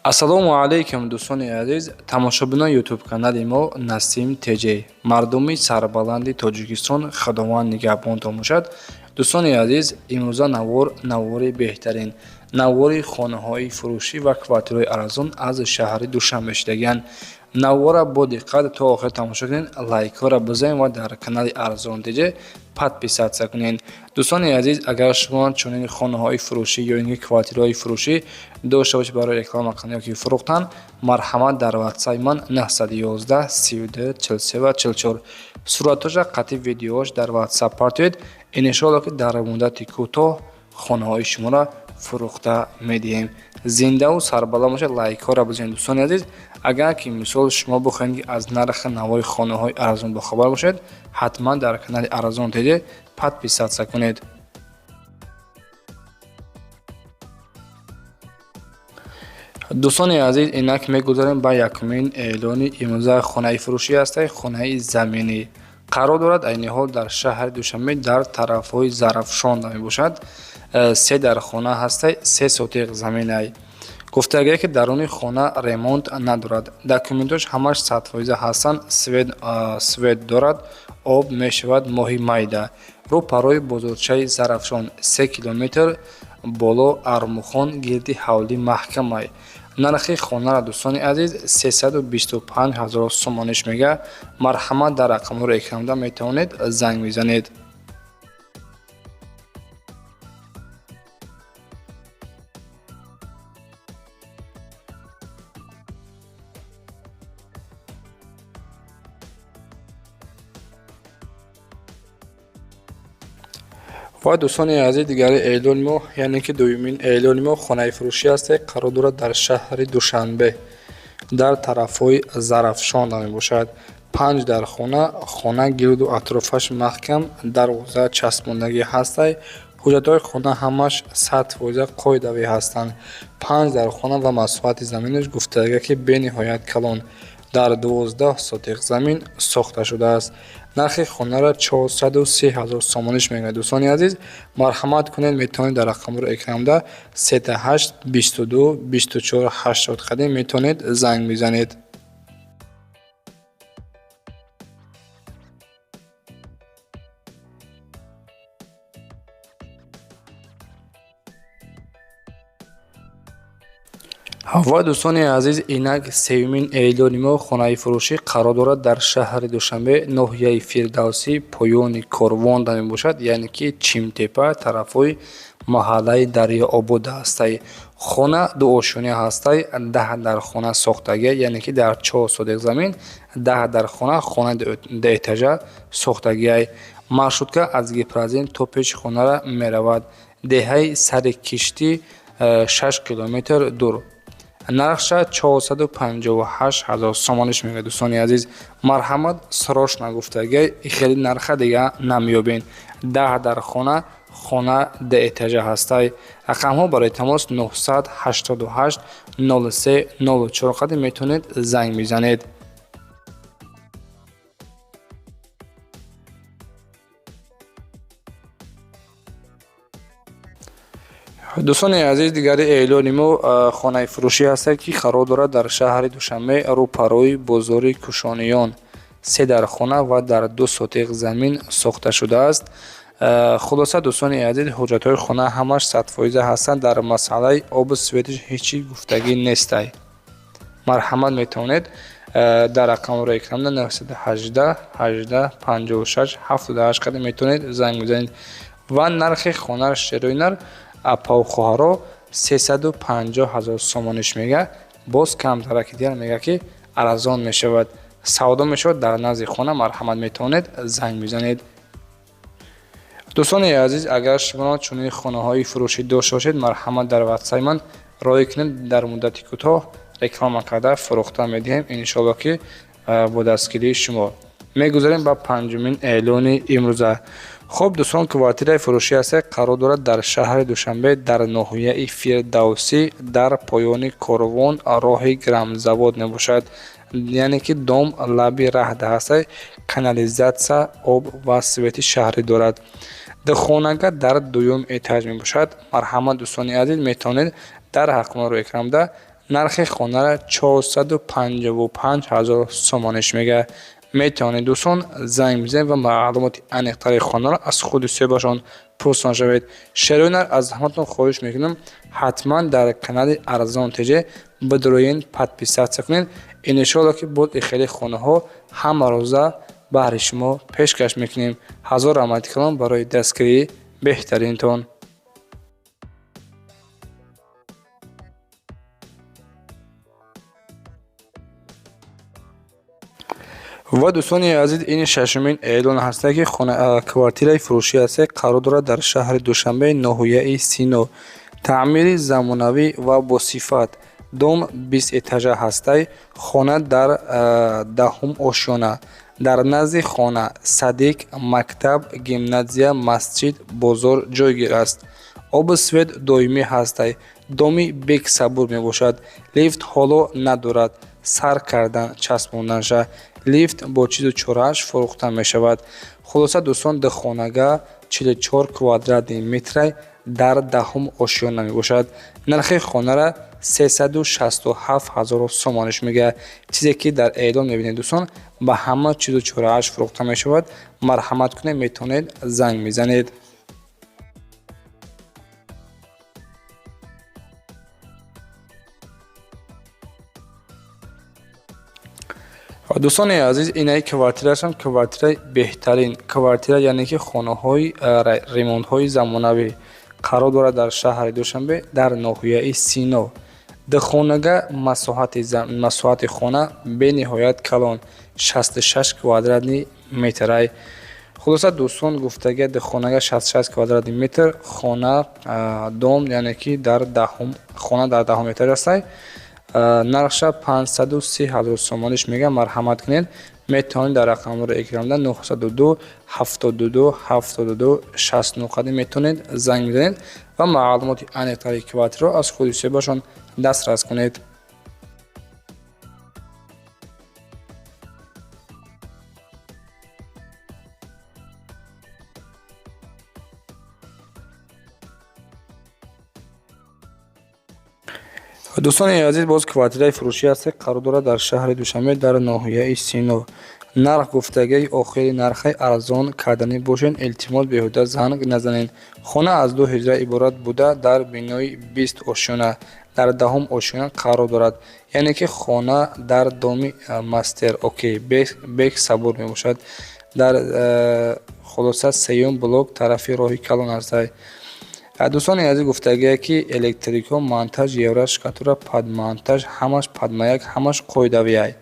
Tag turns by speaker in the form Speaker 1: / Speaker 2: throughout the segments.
Speaker 1: Ассалому алайкум, дӯстони азиз, тамошобинони ютуб-канали мо Насим ТЖ, мардуми сарбаланди Тоҷикистон, Худованд нигаҳбонтон бошад. Дӯстони азиз, имрӯза навор навори беҳтарин, навори хонаҳои фурӯшӣ ва квартираҳои арзон аз шаҳри Душанбе шудагианд. Навора бо диққат то охир тамошо кунед, лайкҳоро бизанед ва дар канали Арзон ТЖ подписаться кунед. Дӯстони азиз, агар шумо чунин хонаҳои фурӯшӣ ё ин ки квартираҳои фурӯшӣ дошта бошед барои реклама кардан ёки фурӯхтан, марҳамат, дар ватсапи ман 911 32 43 ва 44 суратҳоша қатъи видеош дар ватсап партоед. Иншоалло, ки дар муддати кӯтоҳ хонаҳои шуморо фурӯхта медиҳем. Зиндаву сарбаланд бошед, лайкҳоро бизанед. Дӯстони азиз, агар ки мисол шумо бихоҳед, ки аз нархи навои хонаҳои арзон бохабар бошед, ҳатман дар канали Арзон ТЖ подписаться кунед. Дӯстони азиз, инак мегузарем ба якумин эълони имрӯза. Хонаи фурӯшӣ ҳастай, хонаи заминӣ қарор дорад айни ҳол дар шаҳри Душанбе, дар тарафҳои Зарафшон мебошад. Се дар хона ҳастай, 3 сотиқ заминай. Гуфтагие, ки даруни хона ремонт надорад, документош ҳамаш 100% ҳастанд, свет дорад, об мешавад моҳи майда. Рӯ парои бозорчаи Зарафшон, 3 километр боло, Армухон, гирди ҳавлӣ маҳкамай. Нархи хонаро, дӯстони азиз, 325 000 сомониш мега. Марҳамат, дар рақамҳоро экранда метавонед занг бизанед. Ва дӯстони азиз, дигари эълони мо, яъне ки дуюмин эълони мо, хонаи фурӯшӣ ҳасте, қарор дорад дар шаҳри Душанбе, дар тарафҳои Зарафшон мебошад. Панҷ дар хона, хона гирду атрофаш маҳкам, дарвоза часпондагӣ ҳастай, ҳуҷҷатҳои хона ҳамаш 100% қоидавӣ ҳастанд. Панҷ дар хона ва масоҳати заминаш гуфтага, ки бениҳоят калон, дар 12 сотиқ замин сохта шудааст. Нархи хонаро 430 000 сомониш мегӯяд. Дӯстони азиз, марҳамат кунед, метавонед дар рақамҳоро экранда 38 22 24 80 қадим метавонед занг бизанед. Ва дӯстони азиз, инак сеюмин эълони мо, хонаи фурӯшӣ қарор дорад дар шаҳри Душанбе, ноҳияи Фирдавсӣ, поёни Корвонда мебошад, яъне ки Чимтепа, тарафҳои маҳаллаи Дарёобод ҳастай. Хона дуошёна ҳастай, 10 дар хона сохтагия, яъне ки дар 4 сотиқ замин 10 дар хона, хона дуэтажа сохтагиай. Маршрутка аз Гипрозем то пеши хонара меравад. Деҳаи Сари Киштӣ 6 километр дур. Нархша 458 000 сомониш мегӯяд. Дӯстони азиз, марҳамат, срочно гуфтагиай, хеле нарха дига намеёбед. 10 дар хона, хона дуэтажа ҳастай. Рақамҳо барои тамос 988 03 04 қадим метавонед занг бизанед. Дӯстони азиз, дигари эълони мо, хонаи фурӯшӣ ҳастад, ки қарор дорад дар шаҳри Душанбе, рӯпарӯи бозори Кушониён, се дар хона ва дар 2 сотиқ замин сохта шудааст. Хулоса, дӯстони азиз, ҳуҷҷатҳои хона ҳамаш 100% ҳастанд, дар масъалаи обу светиш ҳеҷ чӣ гуфтагӣ нестай. Марҳамат, метавонед дар рақамҳоро экранда 918 18 56 78 қадим метавонед занг бизанед. Ва нархи хонара, шерои нар, апаву хоҳаро, 350 000 сомониш мега. Боз камтараки дигар мега, ки арзон мешавад, савдо мешавад дар назди хона. Марҳамат, метавонед занг бизанед. Дӯстони азиз, агар шумо чунин хонаҳои фурӯшӣ дошта бошед, марҳамат, дар ватсапи ман роҳӣ кунед, дар муддати кӯтоҳ реклама карда фурӯхта медиҳем, иншоалло, ки бо дастгирии шумо. Мегузарем ба панҷумин эълони имрӯза. Хуб, дӯстон, квартираи фурӯшӣ ҳастад, қарор дорад дар шаҳри Душанбе, дар ноҳияи Фирдавсӣ, дар поёни Корвон, роҳи Грамзавод мебошад, яъне ки дом лаби раҳда ҳастад, канализация, об ва свети шаҳрӣ дорад. Духонага дар дуюм этаж мебошад. Марҳамат, дӯстони азиз, метавонед дар рақамҳоро экранда Нархи хонара 455 ҳазор сомониш мега. Метавонед, дӯстон, занг бизанед ва маълумоти аниқтари хонаро аз худи соҳибашон пурсон шавед. Шерои нар, аз ҳаматон хоҳиш мекунам, ҳатман дар канали Арзон ТЖ бидроен, подписаться кунед. Иншоалло, ки боз ихели хонаҳо ҳамарӯза баҳри шумо пешкаш мекунем. Ҳазор раҳмати калон барои дастгирии беҳтаринтон. Ва, дӯстони азиз, ин шашумин эълон ҳаста, ки квартираи фурӯшӣ ҳаста, қарор дорад дар шаҳри Душанбе, ноҳияи Сино. Таъмири замонавӣ ва босифат. Дом 20 этажа ҳастай, хона дар 10-ум ошёна. Дар назди хона садик, мактаб, гимназия, масҷид, бозор ҷойгир аст. Обу свет доимӣ ҳастай. Доми Бексабур мебошад. Лифт ҳоло надорад, сар кардан часпонданша. Лифт бо чизу чорааш фурӯхта мешавад. Хулоса, дӯстон, духонага 44 квадратный метрай, дар 10-ум ошёна мебошад. Нархи хонара 367 ҳазор сомониш мегӯяд. Чизе ки дар эълон мебинед, дӯстон, ба ҳама чизу чорааш фурӯхта мешавад. Марҳамат кунед, метавонед занг мезанед. Дӯстони азиз, инаи квартираашам, квартираи беҳтарин квартира, яъне ки хонаҳои ремонтҳои замонавӣ, қарор дорад дар шаҳри Душанбе, дар ноҳияи Сино. Духонага, масоҳати хона бениҳоят калон, 66 квадратный метрай. Хулоса, дӯстон, гуфтага, духонага 66 квадратный метр хона, дом, яъне ки дар 10-ум хона, дар 10-ум этаж астай. Нархша 530 ҳазор сомониш мегӯям. Марҳамат кунед, метавонед дар рақамҳоро экранда 902 72 72 69 қадим метавонед занг бизанед ва маълумоти аниқтари квартираро аз худи соҳибашон дастрас кунед. Дӯстони азиз, боз квартираи фурӯшӣ ҳаст, қарор дорад дар шаҳри Душанбе, дар ноҳияи Сино. Нарх гуфтагии охири нархи, арзон карданӣ бошед, илтимос, беҳуда занг назанед. Хона аз ду ҳуҷра иборат буда, дар бинои 20 ошёна, дар 10-ум ошёна қарор дорад, яъне ки хона дар доми Мастер Окей Бек Сабур мебошад. Дар хулоса, сеюм блок, тарафи роҳи калон ҳастай. Дӯстони азиз, гуфтагие, ки электрикҳо, монтаж, евро, штукатурка, под монтаж, ҳамаш падмаяк, ҳамаш қоидавиай.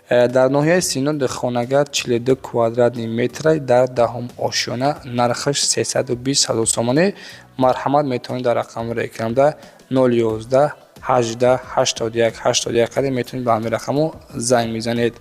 Speaker 1: Дар ноҳияи Сино, духонага 42 квадратный метрай, дар 10-ум ошёна, нархаш 320 ҳазор сомонӣ. Марҳамат, метавонед дар рақамҳои экранда 011 18 81 81 қадим метавонед ба ҳамин рақамҳо занг мезанед.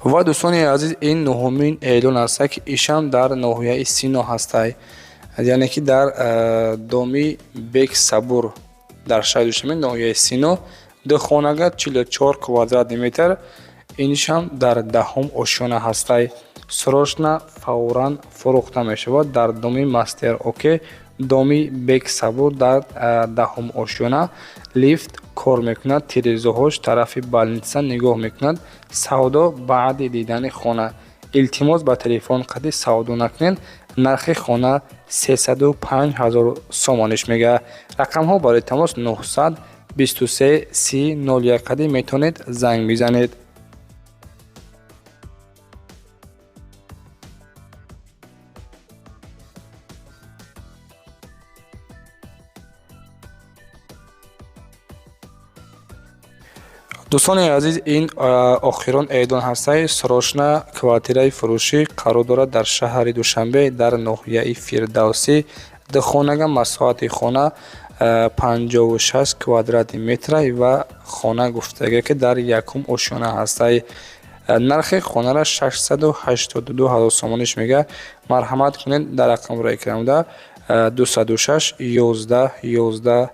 Speaker 1: Ва, дӯстони азиз, ин нуҳумин эълон аст, ки ишам дар ноҳияи Сино ҳастай, яъне ки дар доми Бек Сабур, дар шаҳри Душанбе, ноҳияи Сино. Духонага 44 квадратный метр, инишам дар 10-ум ошёна ҳастай. Срочно, фавран фурӯхта мешавад. Дар доми Мастер Окей, доми Бек Сабур, дар 10-ум ошёна. Лифт кор мекунад, тирезаҳош тарафи больница нигоҳ мекунад. Савдо баъди дидани хона, илтимос, ба телефон қади савдо накунед. Нархи хона 305 ҳазор сомониш мегӯяд. Рақамҳо барои тамос 923 30 01 қади метавонед занг бизанед. Дӯстони азиз, ин охирон эълон ҳастаи. Срочно квартираи фурӯшӣ, қарор дорад дар шаҳри Душанбе, дар ноҳияи Фирдавсӣ. Духонага, масоҳати хона 56 квадратный метрай ва хона гуфтага, ки дар якум ошёна ҳастай. Нархи хонара 682 ҳазор сомониш мегӯяд. Марҳамат кунед, дар рақамро экрануда 206 11 11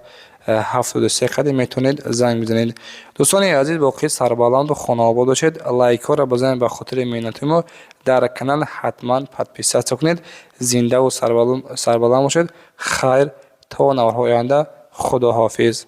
Speaker 1: 73 қадим метавонед занг бизанед. Дӯстони азиз, боқӣ сарбаланду хонаобод бошед. Лайкҳоро бизанед ба хотири меҳнати мо. Дар канал ҳатман подписаться кунед. Зиндаву сарбаланд бошед. Хайр, то наворҳои оянда, худоҳофиз.